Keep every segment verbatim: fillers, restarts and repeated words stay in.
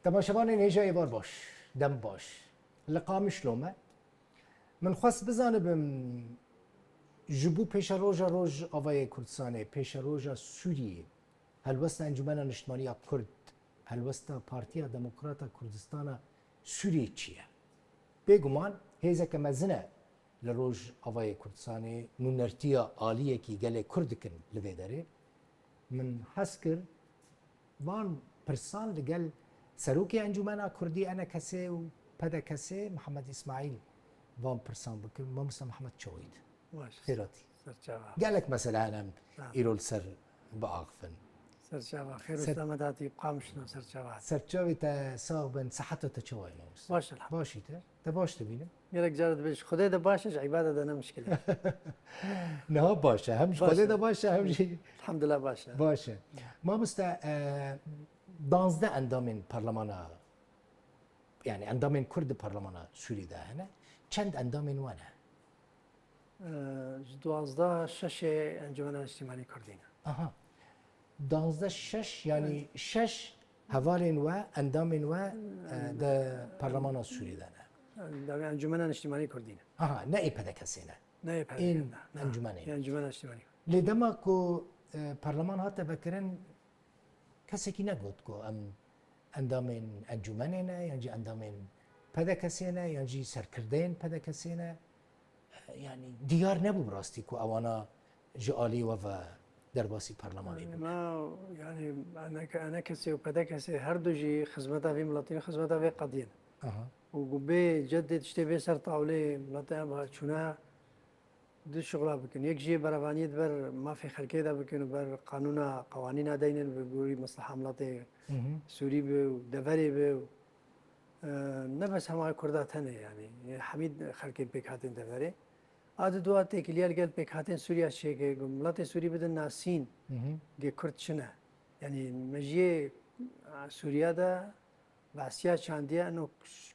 Temaşevanên hêja êvar baş, dem baş. Li Qamişlo me. Min xwest bizanibim, ji bo pêşeroja Rojavayê Kurdistanê, pêşeroja Sûriyê, helwesta Encûmena Niştimanî ya Kurd, helwesta Partiya Demokrata Kurdistana Sûriyê çi ye? Bêguman hêzeke mezin e li Rojavayê Kurdistanê, nûnertiya aliyekî gelê Kurd dikin li vê derê. Min hez kir van pirsan li gel Serokê Encûmena Kurdî, ENKSê û PDKSê Mihemed Îsmaîl van pirsan bikim. Mamoste Mihemed, çawît? Baş. Xêratî. Serçava. Gelek mesele hene em Sağ ol. Îro li ser biaxivin. Serçava. Xêr û Ser- selamet hatî, Qamişlo, serçava. Serçavê te sax bin, seheta te çawa ye, mamoste? Baş, elhamdülillah. Başî te? Te baş dibînim. Gelek cara dibêj, Xwedê de baş e, ji îbade de ne mişkil e. Niha baş e. Hem ji Baş Xwedê e. de baş e, hem jî Elhamdülillah baş e. Baş e. Mamoste, e, danzdeh endamên parlemana, yani endamên Kurd di parlemana Sûrî de hene. Çend endamên we ne? E, ji duwazdeh şeşê Encûmena Niştimanî Kurdî ne. Aha. Danzdeh şeş, yani Evet. şeş hevalên we, endamên we, e, di parlemana Sûrî de ne. Endamên Encûmena Niştimanî Kurdî ne. Aha, ne ê PDKSê ne. Ne ê PDKSê ne. Ên Ne. encûmenê. Ên Encûmena Niştimanî. Lê dema ku, e, parleman hate vekirin, kesekî negot ku em endamên encûmenê ne, yan jî endamên PDKSê ne, yan jî serkirdeyên PDKSê ne. E, yanî diyar nebû bi rastî ku ewana ji alî we ve derbasî parlemanê bûne. Ma, yani, ENKSê û PDKSê her du jî xizmeta vî miletî ne, xizmeta vê qediyê ne. Aha. Û ku bê cedê tiştê bê ser tawlê, miletê ev çûne du şixula bikin. Yek jî berevaniyê di ber mafê xelkê de bikin û ber qanûna, qewanîna deynin, bi gorî mesleha miletê Hı hı. Sûrî bi û deverê bi û, e, ne bes hema Kurda tenê, yani, hemî xelkên pêkhatên deverê. A di dua têkiliya li gel pêkhatên Sûriya çêke, ku miletê Sûrî bidin nasîn, Hı hı. gê Kurd çi ne. Yani, mejiyê, a, Sûriya de Besiya çandiye, eno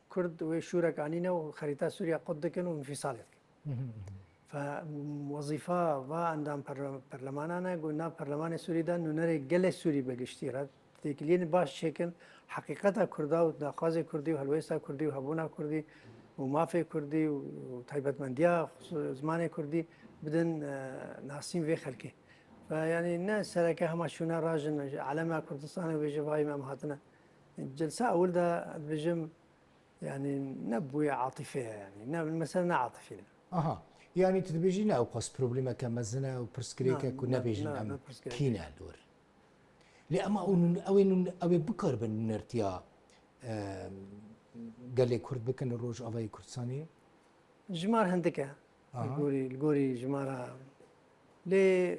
Kurd wê şûrek anîne û xerîta Sûriya qut dikin û înfîsalê dikin. Hı hı, hı hı. Fe, wezîfa va endam parla-, parlemana ne, ku nav parlemanê Sûrî de nûnerê gelê Sûrî be giştî re têkiliyên baş çêkin, heqîqeta Kurda û daxwazê Kurdî û helwêsta Kurdî û hebûna Kurdî û mafê Kurdî û, û taybetmendiya xus-, zimanê Kurdî bidin, e, nasîn vê xelkê. Fe, yanî ne sereke hema şûne rajin, ji elema Kurdistanê bêje vayî me em hatine. Celsa ewil de dibêjim, yani, ne bûye atîfe ye, yani, ne, mesele ne atîfî ne. Aha. Yani, tu dibêjî ne ew qas problemeke mezin e û pirsgirêke Na, ku na, nebêjin na, em na pirsgirêk. Kî ne li wir. Lê ema ew nûn-, ew ê nûn-, ew ê bikaribin nûnertiya, e, gelê Kurd bikin li Rojavayê Kurdistanê? Jimar hindik e. Aha. Li gorî, li gorî jimara. Lê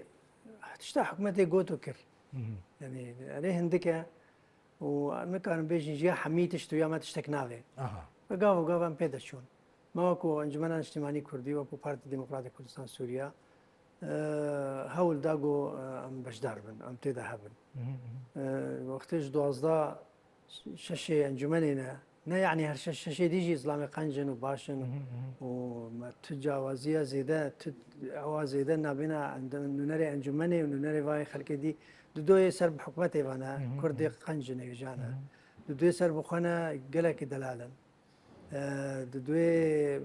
tişta hikûmetê got û kir. Hı hı. Yani, erê hindik e. Û nikarin bêjin jî ya hemî tişt û ya me tiştek navê. Aha. Ve gav û gav em pê de çûn. Me wekû Encûmena Niştimanî Kurdî, wekû Partî Demokratê Kurdistan Sûriya, e, hewl da ku, e, em beşdar bin, em tê de hebin. Hı hı, hı hı. E, wextê ji duwazdeh şeşê encûmenê ne, ne, yanî her şeş, şeşê dî jî zilamê qenc in û baş in Hı hı, hı hı. û me tu cawaziya zêde, tu ewa zêde nabêna ende-, nûnerê encûmenê û nûnerê vayê xelkê dî. Di doyê ser bi hikûmetê ve ne, Hı hı, Kurdê hı hı. qenc in, hêja ne. Hı hı. Di doyê ser bi xwe ne, gelekî delal in. E, di doyê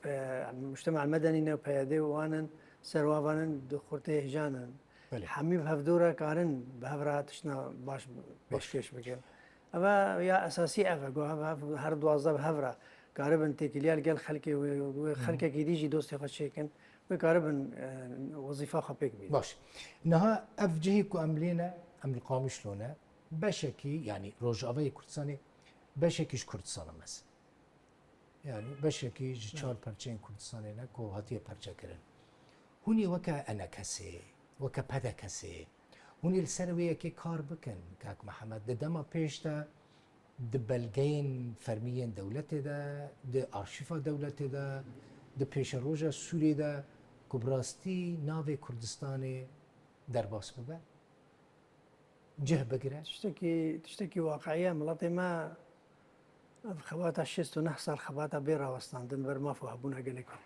pe-, mujtema medenî ne, P Y D û wan in, ser wa van in, di xurtê hêja ne. Belê. Hemî bi hevdû re karin bi hev re tiştna baş Baş. pêşkêş bikin. Eva ya esasî ev e, ku hev, hev, her duwazdeh bi hev re karibin têkiliya li gel xelkê wê, wê Hı hı. xelkekî dî jî dostê xwe çêkin, wê karibin, e, wezîfa xwe pêk bînin. Baş. Niha ev cihê ku em lê ne, em li Qamişlo ne, beşekî, yanî Rojavayê Kurdistanê beşekî ji Kurdistana mezin. Yani beşekî ji Hı. çar perçeyên Kurdistanê ne ku hatiye perçekirin. Hûn ê weke ENKSê, weke PDKSê, hûn ê li ser wê yekê kar bikin, kak Mihemed. Di dema pêş de di belgeyên fermî yên dewletê de, di arşîfa dewletê de, di pêşeroja Sûriyê de ku bi rastî navê Kurdistanê derbas bibe? Cih bigire? Tiştekî, tiştekî waqiî ye. Miletê me ev xebata şêst û neh sal xebata bê rawestandin ber maf û hebûna gelê Kurd.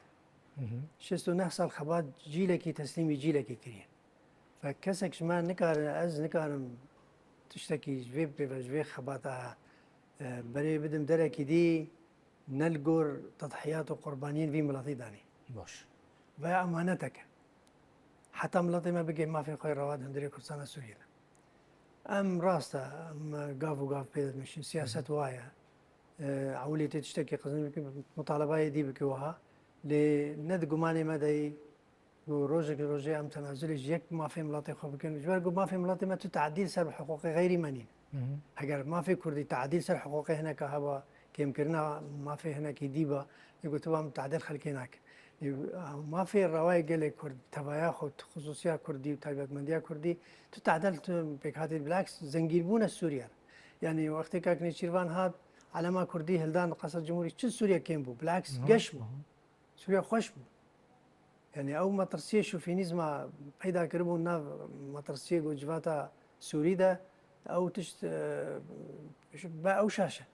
Hı hı. Şêst û neh sal xebat cîlekî teslîmî cîlekî kiriye. Fe kesek ji me nikare, ez nikarim tiştekî ji vê pê ve, ji vê xebata e, berê bidim derekî dî, ne li gor tedhiyat û qurbaniyên vî miletî danî. Baş. Veya emanetek e. Heta miletê me bigê mafê xwe rewa di hundirê Kurdistana Sûriyê de. Em rast e, em gav û gav pê dimeşin. Siyaset wa ye. E, ewilî tê tiştekî qizin bike, mutalebayê dî bike wiha. Lê ne di gumanê me de yî ku rojek ji rojê em tenazulê ji yek mafê miletê xwe bikin. Ji ber ku mafê miletê me tu tadî li ser bi hiqûqê xeyrî me nîne. Heger mafê Kurdî tadî li ser hiqûqê hineka heba, kêmkirina mafê hinekî dî ba, ê gotiba em tadî li xelkê nakin. Ê, mafê rewayê gelê Kurd, tevaya xwe, xisûsiya Kurdî û taybetmendiya Kurdî, tu tadî li tu pêkhatî, bilaks zengînbûne Sûriye re. Yanî wextê kak Nêçîrvan hat, elema Kurdî hildan li Qesra Cumhurî, çi Sûriye kêm bû? Bilaks geş bû. Sûriye xweş bû. Yanî ew metirsiyê şofînîzma peyda kiribû nav metirsiyê ku civata Sûrî de, ew tişt, e, be ew şaş e.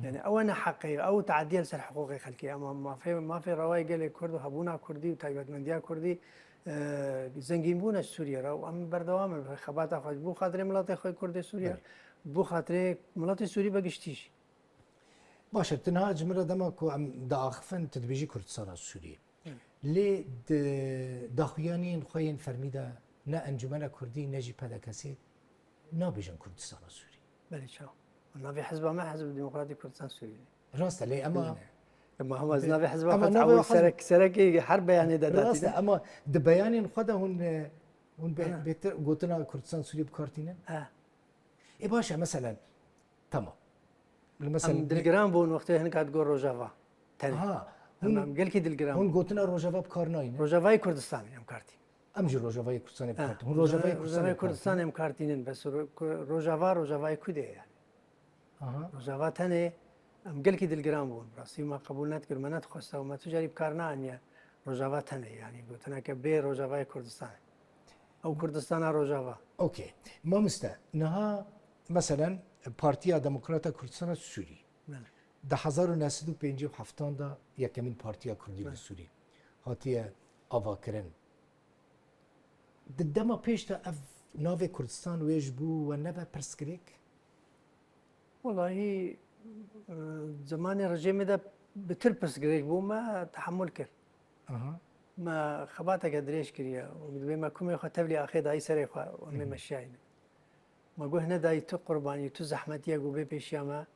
Yanî ew ne heqê, ew tadiye li ser hiqûqê xelkê. Ema mafê, mafê rewayê gelê Kurd û hebûna Kurdî û taybetmendiya Kurdî, e, zengînbûne ji Sûriye re û em berdewam in xebata xwe ji bo xatirê miletê xwe Kurdê Sûriye, Belê. ji bo xatirê miletê Sûrî be giştî jî. Baş e, tu niha ji min re dema ku em diaxifin, tu dibêjî Kurdistana Sûrî. Lê di daxuyaniyên xwe yên fermî de ne Encûmena Kurdî ne jî P D K S nabêjin Kurdistana Sûrî. Belê çawa. Navê hizba me Hizb Demokratî Kurdistan Sûriyê. Rast e, lê ema Ema hema ez navê hizba Ema xwe navê ewil hizb- serek, serekê her beyanê de Rast e, datîne. Ema di beyanên xwe de hûn, e, hûn bê-, Ha. bêtir gotina Kurdistan Sûriyê bi kar tînin? Ha. Ê baş e, meselen, tamam. Li meselen Em dilgiran bûn wextê hinek hat got Rojava. Tenê. Ha, Em, hûn, em gelkî dilgiran hûn bûn. Gotina Rojava bi kar naynin. Rojavayê Kurdistanê em kar tînin. Em jî Rojavayê Kurdistanê bi Ha, kar tînin. Hûn Rojavayê Rojavayê Kurdistanê bi kar Kurdistanê tînin. Em kar tînin. Bes ro-, ku-, Rojava, Rojavayê Kudê ye yani. Aha. Rojava tenê, em gelkî dilgiran bûn. Rastî me qebûl nedikir, me nedixwesta û me tu carî bi kar neaniye Rojava tenê. Yani gotineke bê Rojavayê Kurdistanê. Ew Kurdistana Rojava. Okey. Mamoste, niha meselen Partiya Demokrata Kurdistana Sûrî. Belê. Di hezar û neh sed û pêncî û heftan de yekemîn partiya Kurdî li Belê. Sûrî hatiye avakirin. Di dema pêş de ev navê Kurdistan wê ji bo we nebe pirsgirêk? Wellahî, e, zemanê rejîmê de bitir pirsgirêk bû, me tehemul kir. Aha. Me xebateke dirêj kiriye û dibê me kumê xwe tevlî axê dayî serê xwe û em ê meşiyayî ne. Me got, nedayî tu qurbanî, tu zehmetiyek bû bê pêşiya me.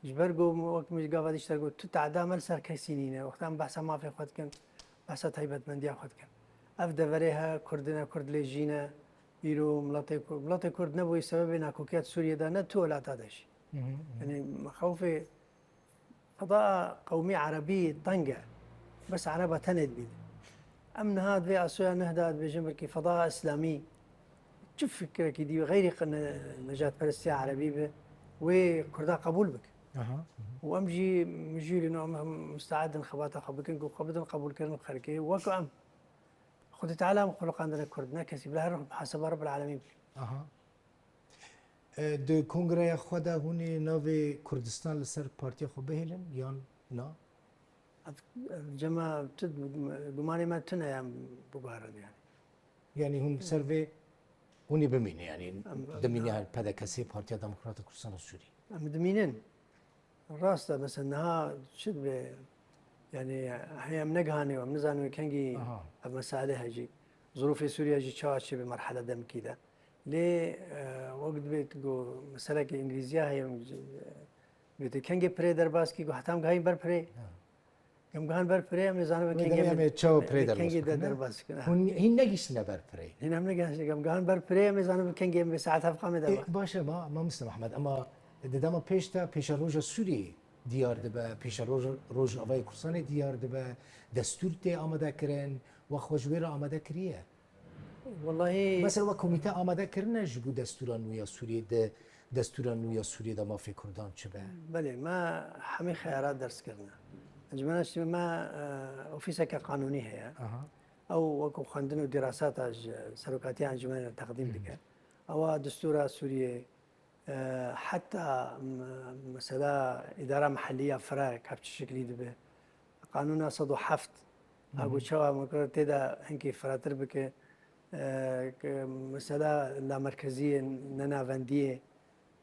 Ji ber ku wek min ji gava dî ji te got, tu tehda me li ser kesî nîne. Wexta em behsa mafê xwe dikin, behsa taybetmendiya xwe dikin. Ev deverê he, Kurd ne, Kurd lê jî ne. Îro miletê Kurd, miletê Kurd nebûyî sebebê nakokiya di Sûriyê de ne tu welata de jî. Yanî xewfê feda qewmî erebî teng e. Bes ereba tenê dibîne. Em niha di vê asoya neh de dibêjin belkî feda îslamî çi fikrekî dî xeyrî qe-, ne-, nejatperestiya erebî bi wê Kurda qebûl bike. Aha. Û em jî, min jî li no em, em musteed in xebata xwe bikin ku xwe bidin qebûlkirin bi xelkê. Wek em. Xwedê Teala em xwe liqandine Kurd, ne kesî. Bila her muhaseba Rabbil Alemîn bike. Aha. E, di kongreya xwe de hûn ê navê Kurdistan li ser partiya xwe bihêlin yan na? Ev, ev cema tu, gumanê me tune em biguherin yani. Yanî hûn ser vê hûn ê bimînin, yanî Em- dimîne her P D K S, Partiya Demokrata Kurdistana Sûrî. Em dimînin. Rast e, mesela niha çi dibe, yani hey em negihanê, em nizanin kengî Aha. ev mesele hejî. Zirûfê Sûriye jî çawa çi bi merhele demkî de. Lê, e, wek dibê tu go meseleke Îngilîziya heye, em, e, bê tu kengê pirê derbas kî, go heta em gihayîn ber pirê. Em gihan ber pirê, em ê zanin Wê kengê demê em ê çawa pirê derbas kengê bikin, de ne? Derbas bikin. Ha. Hûn, hîn negihîştine ber pirê. Hîn em negihîştine, em gihan ber pirê, em ê zanin kengê em vê saet hevqa me de. E, baş e, ma, Mamoste Mehmed, ema di dema pêş de pêşeroja Sûriyê diyar dibe, pêşeroja Rojavayê Kurdistanê diyar dibe, destûr tê amade kirin, we xwe ji wê re amade kiriye. Wellahî. Mesela we komîte amade kirine ji bo destûra nû ya Sûriyê de, destûra nû ya Sûriyê de mafê Kurdan çi be? Belê, me hemî xeyara ders kirine. Encûmena Şîrîn me, e, ofîseke qanûnî heye. Aha. Ew wekî xwendin û dîrasata ji serokatiya encûmenê re teqdîm dike. Ewa destûra Sûriyê, e, heta m-, mesela îdara mehellî ya fire ka bi çi şeklî dibe. Qanûna sed û heft, a ku çawa miqrar tê de hinkî firatir bike, e, ke mesela lamerkeziyê, nenavendiyê,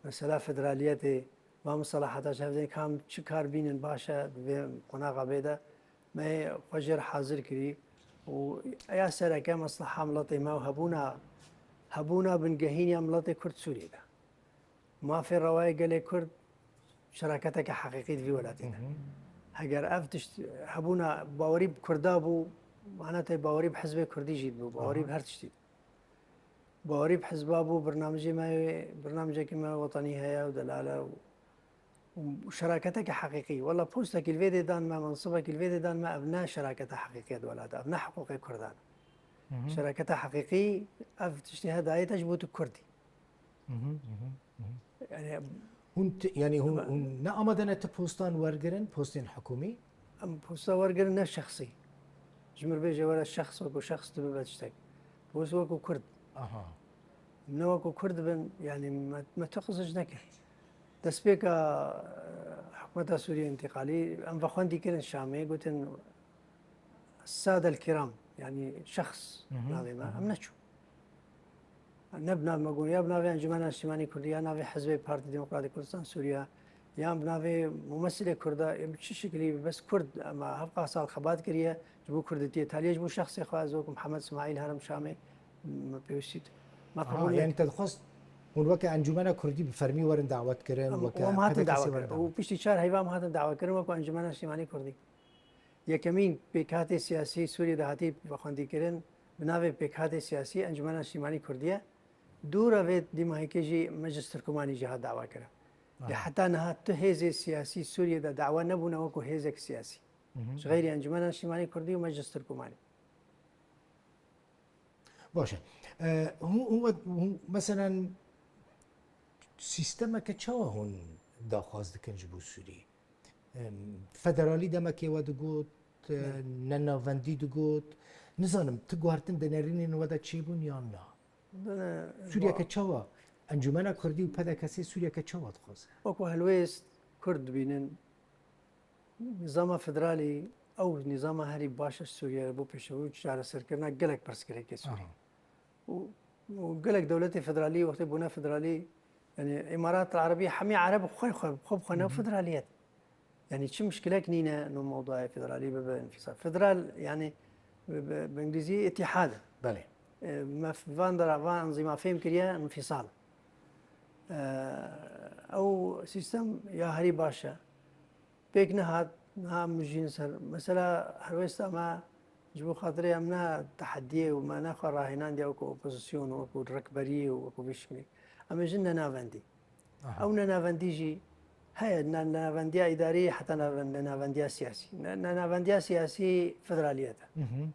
mesela federaliyetê, va misalaheta ji hev dê kam çi kar bînin baş e di vê qonaxa vê de me xwe jê re hazir kirî û ya sereke mesleha miletê me û hebûna, hebûna bingehîn ya miletê Kurd Sûriyê de. Mafê rewayê gelê Kurd şeraketeke heqîqî di vî welatê de. Heger ev tişt hebûna bawerî bi Kurda bû, manetê bawerî bi hizbê Kurdî jî dibû, bawerî bi her tiştî. Bawerî bi hizba bû, birnamijê me, birnamijekî me wetenî heye û delal e û, û şeraketeke heqîqî. Wela postekî li vê dê dan me, mensibekî li vê dê dan me, ev ne şeraketa heqîqî ye di welatê, ev ne hiqûqê Kurdan e. Şeraketa heqîqî, ev tiştê he dayê te ji bo tu Kurd î. Yani, Hûn ti-, yani hûn, hûn ne amade ne ti postan wergirin, postên hikûmî? Em posta wergirin ne şexsî. Ji mir bêje were şexs wekû şexs tu bibe tiştek. Post wekû Kurd. Aha. Ne wekû Kurd bin, yani me, me tu qizij nekir. Destpêka, e, hikûmeta Sûriye întiqalî, em vexwendî kirin Şamê, gotin, Sadel kiram, yani şexs navê me, em neçûn. Ne bi nav me got, ya bi navê Encumena Niştîmanî Kurdî, ya navê Hizbê Partî Demokratî Kurdistan Sûriye, yan bi navê mumesilê Kurda, em çi şekilî bes Kurd, em hevqa sal xebat kiriye, ji bo Kurditiyê, taliyê ji bo şexsê xwe, ez wek Mihemed Smaîl herim Şamê, me pêwîstî, me Aha, qebûl yani nekir. Te dixwest hûn weke Encumena Kurdî bi fermî werin dawet kirin, Em, weke em hatin P K K dawa werin kirin. Û dawet. Piştî çar heyva em hatin dawa kirin wek Encumena Niştîmanî Kurdî. Yekemîn pêkhatê siyasî Sûriyê de hatî vexwendîkirin, bi navê Pêkhatê Siyasî Encumena Niştîmanî Kurdî ye. Dûra vê dîmahîkê jî Meclis Tirkomanî jî hat dawa kirin. Lê Aha. heta niha tu hêzê siyasî Sûriyê de dawa nebûne wekû hêzek siyasî. Hı hı. Ji xeyrî Encumena Niştîmanî Kurdî û Meclis Tirkomanî. Baş e. E, hûn, hûn, hûn, meselen, sîstemeke çawa hûn daxwaz dikin ji bo Sûrî? Em, federalî demekê we digot, e, Ne. nenavendî digot. Nizanim, ti guhertin di nerînên we de çêbûn yan na? Ne, ne, Sûriyeke wa- çawa? Encûmena Kurdî û P D K S Sûriyeke çawa dixwaze? Wekî helwêst Kurd dibînin, nîzama federalî, ew nîzama herî baş e Sûriye bo pêşev û çareserkirina gelek pirsgirêkê Sûrî. Aha. Û, û gelek dewletê federalî, wextê bûne federalî, yani Îmarat el Erebî hemî Ereb xwe, xwe, xwe bi xwe ne Hı hı. federaliyet. Yani çi muşkilek nîne no mewduayê federalî bibe înfîsal. Federal, yani bi, bi, bi îngilîzî îtîhad. Belê. E, me f-, van dera, van enzîma fêm kiriye înfîsal. E, ew sîstem ya herî baş e. Pêk nehat, niha em mijîn ser. Mesela helwêsta me ji bo xatirê em ne tehediyê û me ne xwe rahênandiye wekû opozîsyon û wekû rikberiyê û wekû vî şiklî. Em ê jin nenavendî. Aha. Ew nenavendî jî heye, ne-, nenavendiya îdarî heta nav-, nenavendiya siyasî. Ne-, nenavendiya siyasî federaliyet e. Hı hı.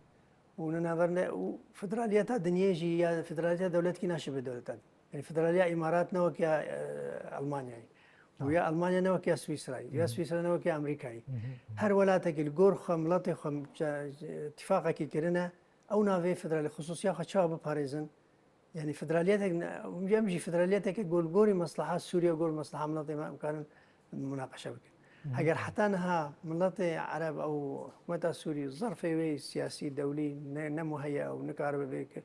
Û nenaverne-, û federaliyeta dinyê jî ya federaliyeta dewletkî naşibe dewleta din. Yani federaliya Îmarat ne wek ya, e, Almanyayê. Û Ha. ya Almanya ne wek ya Swîsrayê. Ya Hı hı. Swîsra ne wek ya Amerîkayê. Hı hı. Her welatekî li gor xwe, miletê xwe, ça-, îtîfaqekî kirine, ew navê federalî, xisûsiya xwe çawa biparêzin? Yani federaliyetek ne, em jî federaliyeteke gor, gorî mesleha Sûriye, gor mesleha miletê me em karin munaqeşe bikin. Hı hı. Heger heta niha miletê Ereb ew hikûmeta Sûrî zerfê wê siyasî, dewlî ne, ne muheyya ew nikaribe vê kir.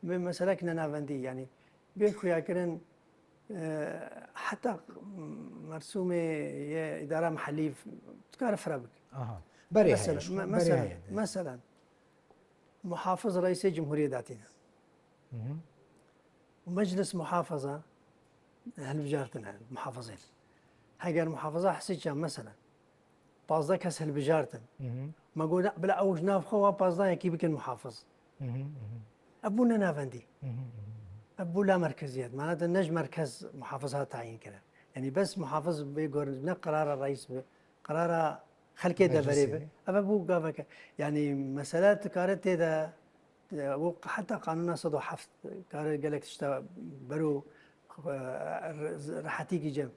Vê meselek nenavendî, yani bê xuyakirin, e, heta mersûmê yê îdara mehellî dikare fire bike. Aha. Berê Mesela, heye, me-, berê mesela, heye. Mesela, muhafiz reîsê cumhuriyê datîne. Hı hı. Û meclis muhafaza hilbijartin hene, muhafizên. Heger muhafaza hesî çiya, mesela, pazdeh kes hilbijartin. Hı hı. Me got, bila ew ji nav xwe wa pazdeh yekî bikin muhafiz. Hı hı, hı hı. Ev bû nenavendî. Hı hı, hı hı. Ev bû la merkeziyet. Mana te ne ji merkez muhafiz hat tayîn kirin. Yani bes muhafiz bê gor ne qerara reîs bi, qerara xelkê Meclisê. deverê bi. Ev bû gaveke. Yani mesele dikare tê de, e, û heta qanûna sed û heft kare gelek tişta bero, e, rehetîkî cem.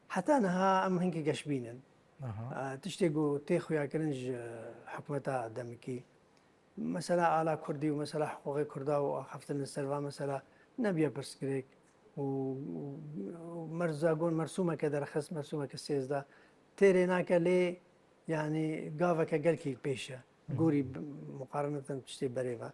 Heta niha em hinkî geşbîn in. Aha. E, tiştê ku tê xuyakirin ji hikûmeta demikî. Mesela ala Kurdî û mesela hiqûqê Kurda û axaftin li ser va mesela nebiye pirsgirêk û, û, û merza gon mersûmeke derxist, mersûmeke sêzdeh têrê nake lê, yani gaveke gelkî pêş e. Hı. Gorî b-, muqarenetin tiştê berê ve.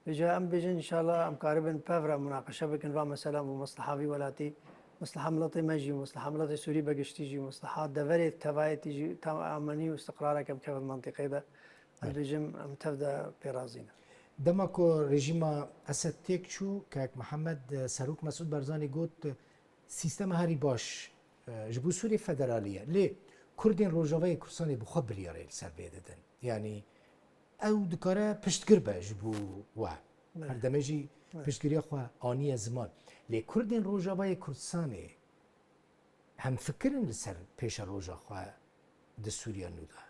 Vêca em bêjin înşallah em karibin pev re munaqeşe bikin va mesela û mesleha vî welatî Mesleha miletê me jî, mesleha miletê Sûrî be giştî jî, mesleha deverê tevayetî jî tam emenî û istiqrareke bikeve di mentiqê de. Ez Evet. bêjim em tev de pê razî ne. Dema ku rejîma Esed têk çû, kek Mihemed, e, Serok Mesûd Barzanî got, e, sîstema herî baş, e, ji bo Sûriyê federalî ye. Lê Kurdên Rojavayê Kurdistanê bi xwe biryarê li ser vê didin. Yanî ew dikare piştgir be ji bo we. Evet. Her demê jî Evet. piştgiriya xwe aniye ziman. Lê Kurdên Rojavayê Kurdistanê hemfikir in li ser pêşeroja xwe di Sûriya nû de?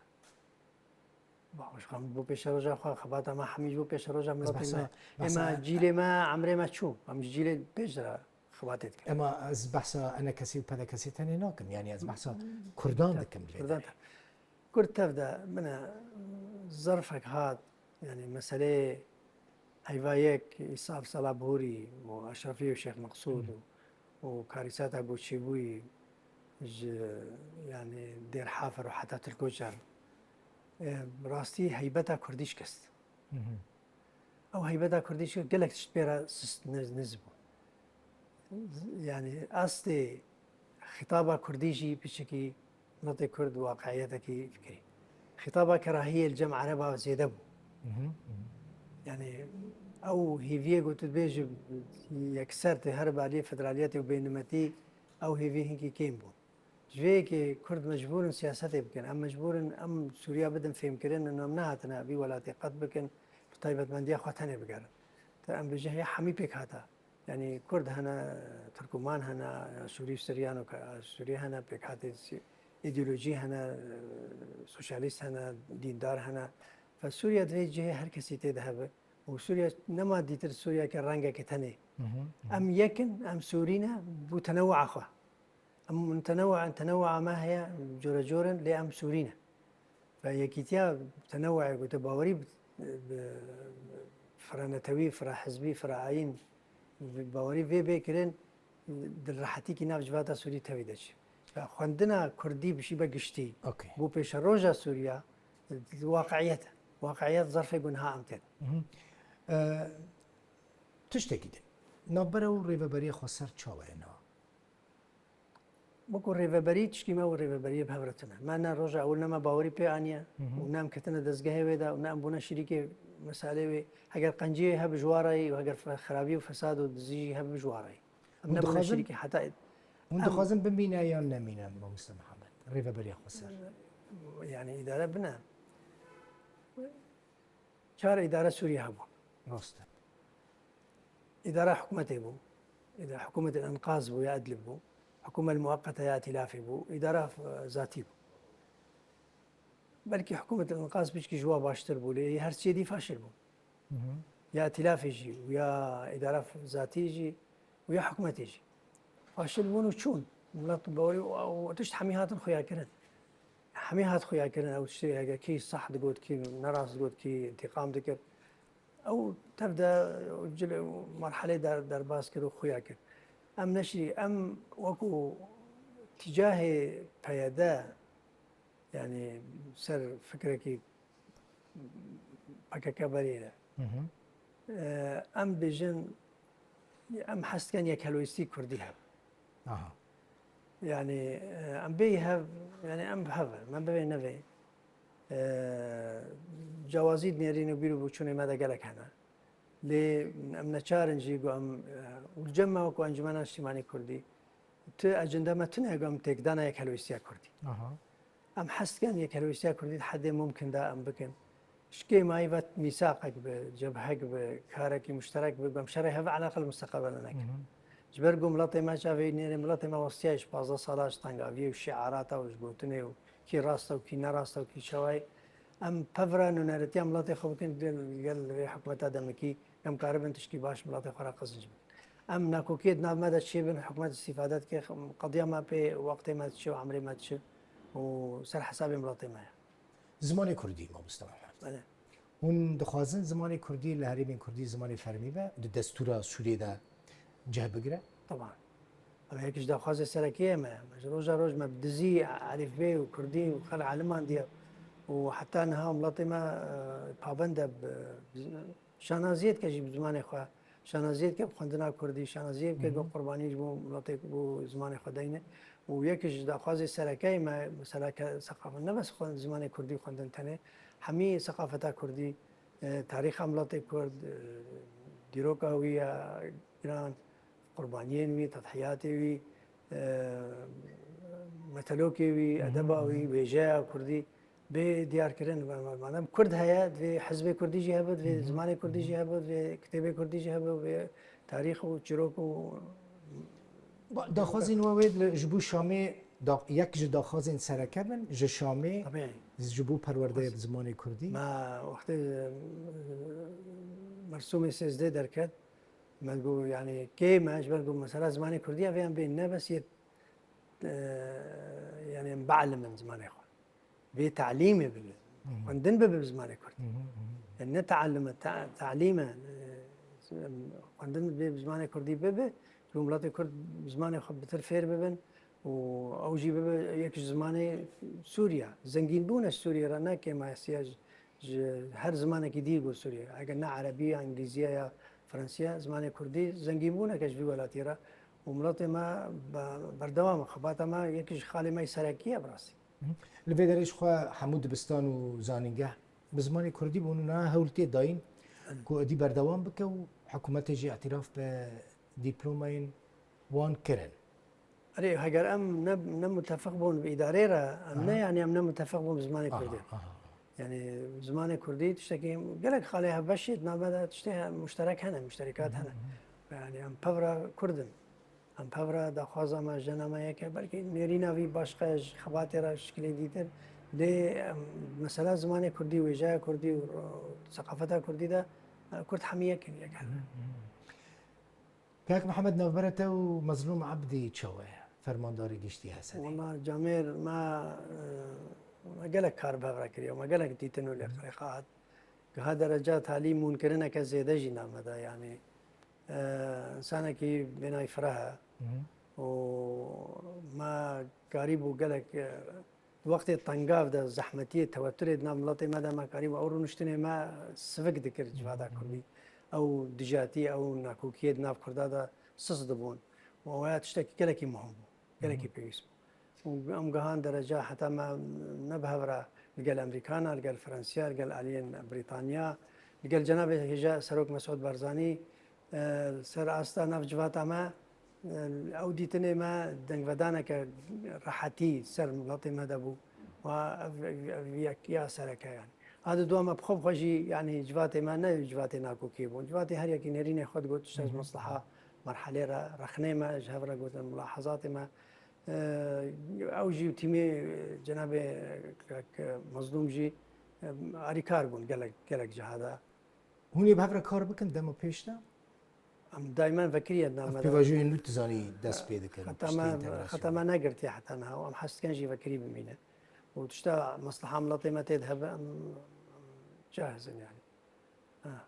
Baş, em bo pêşeroja xwe, xebata me hemî ji bo pêşeroja Ez miletê behsa, me. behsa Ême cîlê me, emrê me çû. Em ji cîlê pêş re xebatê dikin. Ema ez behsa enekesî û pedekesî tenê nakim. Yanî ez behsa Kurdan dikim lê Kurdan derê. te-, Kurd tev de bine zerfek hat, yanî meseleyê heyva yek, Îsa Abdulselam Hûrî û Eşrefî û Şêx Meqsûd û, û karîsata Goçîbûyî ji, yanî Dêr Hafer û heta Til Koçer, e, rastî heybeta Kurdî şikest. Ew heybeta Kurdî jî gelek tişt pê re sist, niz, niz bû. Yanî astê xitaba Kurdî jî piçekî miletê Kurd waqiyetekî fikirî. Xitaba kerahiyê li cem Ereba zêde bû. Yanî ew hêviyê ku tu dibêjî yekser tê her bi aliyê federaliyetê û bênimetî ew hêvî hinkî kêm bû. Ji vê yekê Kurd mecbûr in siyasetê bikin. Em mecbûr in em Sûriya bidin fêmkirin, em nehatine vî welatê qet bikin, bi taybetmendiya xwe tenê bigerin. Te em bêjin heye hemî pêk hate. Yanî Kurd hene, Tirkûman hene, Sûrî, Siryan û ka-, Sûrî hene, pêkhatê sî-, îdeolojî hene, sosyalîst hene, dîndar hene. Fe Sûriye di vê cihê her kesî tê de hebe. Û Sûriye nema dîtir Sûriyeke rengeke tenê. Em yek in, em Sûrî ne, bo tenewu'a xwe. Em mutenewe in, tenewu'a me heye, cure cure in, lê em Sûrî ne. Ve yekîtiya tenewu'ê ku te bawerî bi, bi fira netewî, fira hizbî, fira ayîn, bi bawerî vê bê kirin, dilrehetîkî nav civata Sûrî tevî de çi. Ve xwendina Kurdî bişî be giştî. Okey. Bo pêşeroja Sûriya, waqi'iyet e. Waqi'iyet zerfê ku niha em tê de. Mhm. E, tiştekî din. Navbera û rêveberiya xweser çawa ye niha? Wekî rêveberî tişkî me û rêveberiyê bi hev re tune. Me ne roja ewil ne me bawerî pê aniye Mhm. û ne em ketine dezgehê wê de û ne em bûne şirîkê meselê wê. Heger qenciyê hebe ji wa re yî û heger fe-, xerabî û fesad û dizî jî hebe ji wa re yî. Em Hûn nebûne dixwazin, şirîkê heta hûn em dixwazin bimîne yan nemîne, Mamoste Mihemed? Rêveberiya xweser. Yanî îdare bine. Çar îdare Sûriye hebûn. Rast e. Îdara hikûmetê bû. Îda-, hikûmetê enqaz bû ya Idlib bû. Hikûmet muweqete ya îtilafê bû. Îdara, e, zatî bû. Belkî hikûmetê enqaz piçkî ji wa baştir bû, lê her sê dî faşil bûn. Hı hı. Ya îtilafê jî, û ya îdara zatî jî, û ya hikûmetê jî. Faşil bûn û çûn. Milet bawerî û, û tişt hemî hatin xuyakirin. Hemî hat xuyakirin, ew tiştê hege kî sah digot, kî nerast digot, kî întîqam dikir. Ew tev de cil-, merhelê der-, derbas kir û xuya kir. Em neşirî, em wekû tîcahê P Y D, yanî ser fikrekî P K K berê de. Hı hı. Em bêjin, em hez dikin yekhelwêstî Kurdî hebe. Aha. Yanî, e, em bêyî hev, yanî em bi hev in, me bivê nevê. E, cewazî dinêrîn û bîr û boçûnê me de gelek hene. Lê em neçar in jî ku em, e, û li cem me wekû Encûmena Niştîmanî Kurdî, tu ecenda me tune ye ku em têkdana yekhelwêstiya Kurdî. Aha. Em hez dikin yekhelwêstiya Kurdî di hedê mumkin de em bikin. Ji kêmayî ve mîsaqek bi, cebhek bi, karekî muşterek bi, em şerê hev eleqel musteqbel nekin. Hı hı. Ji ber ku miletê me çavê nêrê miletê me westiya ji pazdeh sala ji tengaviyê û şiarata û ji gotinê û kî rast e û kî nerast e û kî çawa ye. Em pevra nûneretiya miletê xwe bikin gel, gel vê hikûmeta demikî, em karibin tişkî baş miletê xwe re qezinc bikin. Em nakokiyê di nav me de çêbin, hikûmet îstîfade dike, qediya me pê wextê me diçe û emrê me diçe û ser hesabê miletê me ye. Zimanê Kurdî, Mamoste Mehmet. Belê. Hûn dixwazin zimanê Kurdî li herêmên Kurdî zimanê fermî be, di destûra Sûriyê de cih bigire? Teban. Ev yek ji daxwazê serekî ye me. Me ji roja roj me bi dizî, elîfbê û Kurdî û xelk elimandiye û heta niha miletê me, e, pabend e bi, bi şanaziyê dike jî bi zimanê xwe. Şanaziyê dike bi xwendina kurdî, şanaziyê bike ku qurbanî ji bo miletê, bo zimanê xwe deyne. Û yek ji daxwazê sereke ye me, mesela ke seqafet, ne bes xwe-, zimanê kurdî xwendin tenê, hemî seqafeta kurdî, e, tarîxa miletê kurd, e, dîroka wî ya giran, qurbaniyên wî, tedhiyatê wî, e, metelokê wî, edeba wî, wêjeya kurdî bê diyarkirin. Ma-, ma-, madem kurd heye, divê hizbê kurdî jî hebe, divê zimanê kurdî jî hebe, divê kitêbê kurdî jî hebe, divê tarîx û çîrok û Ba-, daxwazên we wê li, ji bo Şamê da-, yek ji daxwazên sereke bin, ji Şamê Tabii. ji bo perwerdeyê bi zimanê kurdî. Ma wextê, e, mersûmê sêzdeh derket, me got, yani, kê me, ji ber ku mesela zimanê kurdî ev yan bên, ne bes yê, e, yani, em bielimin zimanê xwe. Vê talîmê bibe. Xwendin bibe bi zimanê kurdî. Yani ne taalime, ta-, talîme, e, xwendin bibe bi zimanê kurdî bibe. Ji bo miletê kurd bi zimanê xwe bitir fêr bibin û ew jî bibe yek ji zimanê Sûriya. Zengînbûne Sûriye re ne kêmasiya ji, ji her zimanekî dî ku Sûriye. Eger ne erebî ya, îngilîziya ya, fransiya, zimanê kurdî zengînbûneke ji vî welatî re û miletê me be-, berdewam e. Xebata me yek ji xalê me yê serekî ye bi rastî. Li vê derê jixwe hemû dibistan û zanîngeh bi zimanê kurdî bûn û niha hewl tê dayîn ku êdî berdewam bike û hikûmetê jî îtiraf bi dîplomayên wan kirin. Erê, heger em ne, ne mutefeq bûn bi îdarê re, em ne, Aha. yani em ne mutefeq bûn bi zimanê Aha, kurdî. aha. Yani zimanê kurdî tiştekî gelek xalê hevbeşî di nav me de tiştê he-, muşterek hene, muşterîkat hene. Yani em pevra kurd in. Em pevra daxwaza me, jena me yek e. Belkî nêrîna vî başqa ye, ji xebatê re şikilê dîtir. Lê, em, mesela zimanê kurdî, wêjeya kurdî û, û seqafeta kurdî de, e, kurd hemî yek in, yek hev in. Kak Mihemed, navbera te û Mezlûm Ebdî çawa ye? Fermandarê Giştî H S D. Wela camêr me, e, me gelek kar bi hev re kiriye, me gelek dîtin û lêqrêxa hat. Giha dereca talî mûnkirineke zêde jî nav me de, yanî, e, însanekî bênayî fireh e. Hı hı. Û me karîbû gelek, e, di wextê tengav de, zehmetiyê, teweturê di nav miletê me de me karîbû ew rûniştinê me sivik dikir civata kurdî. Ew dijatî, ew nakokiyê di nav kurda de sist dibûn. Û ew ya tiştekî gelekî muhim bû. Gelekî pêwîst bû. Û em gihan dereca heta me ne bi hev re li gel Amerîkana, li gel Fransiya, li gel aliyên Brîtanya, li gel cenabê hêja Serok Mesûd Barzanî, e, ser asta nav civata me, e, ew dîtinê me dengvedaneke rehetî ser miletê me de bû. Wa ev, ev, ev yekiya sereke yani. A di dua me bi xwe bi xwe jî, yanî civatê me ne civatê nakokiyê bûn. Civatê her yekî nêrînê xwe digot, tişt ez mesleha merhelê re, rexnê me, ji hev re gotin, mulahezatê me. Ew jî û tîmê cenabê kak Mezlûm jî, em, alîkar bûn gelek, gelek ciha de. Hûn ê bi hev re kar bikin dema pêş de? Em daymen vekirî ye di nav me de. Pêvajoyên nû tu zanî dest pê dikin, Xeta me, xeta me negirtiye heta niha û em hez dikin jî vekirî bimîne. Û tişta mesleha miletê me tê de hebe, em, em cahiz in yani. Ha.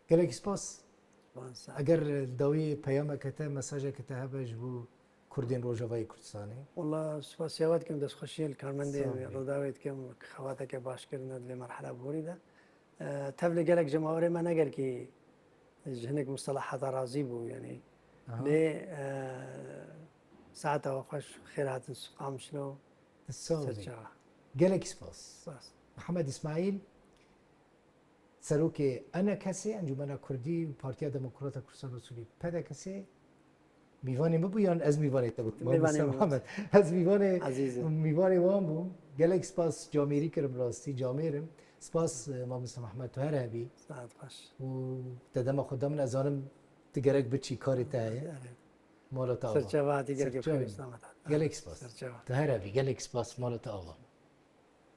Gelek spas. Spas. Eger dawiyê peyameke te, mesajeke te hebe ji bo Kurdên Rojavayê Kurdistanê? Wela spasiya we dikim, destxweşiyê li karmendê Rûdawê dikim, xebateke baş kirine di vê merhela borî de. E, tevlê gelek cemawerê me ne gelkî ji hinek mustelahata razî bû, yanî. Aha. Lê, e, saeta we xweş, xêr hatin Qamişlo. Sağ ol. Ser çava. Gelek spas. Spas. Mihemed Îsmaîl, Serokê ENKSê, Encûmena Kurdî û Partiya Demokrata Kurdistana Sûrî, PDKSê, mîvanê min bû yan ez mîvanê te bûm? Mîvanê Mamoste min bû. Mihemed. Ez mîvanê, Ezîz e. Mîvanê wan bûm. Gelek spas, camêrî kirim, rastî camêr im. Spas, e, Mamoste Mihemed, tu her hebî. Saet xweş. Û te dema xwe da min, ez zanim tu gerek biçî, karê te heye. Erê. Mala te ava. Serçava hatî, gelek Serçava. Xweş, selamet. Gelek spas. Serçava. Tu her hebî, gelek spas, mala te ava.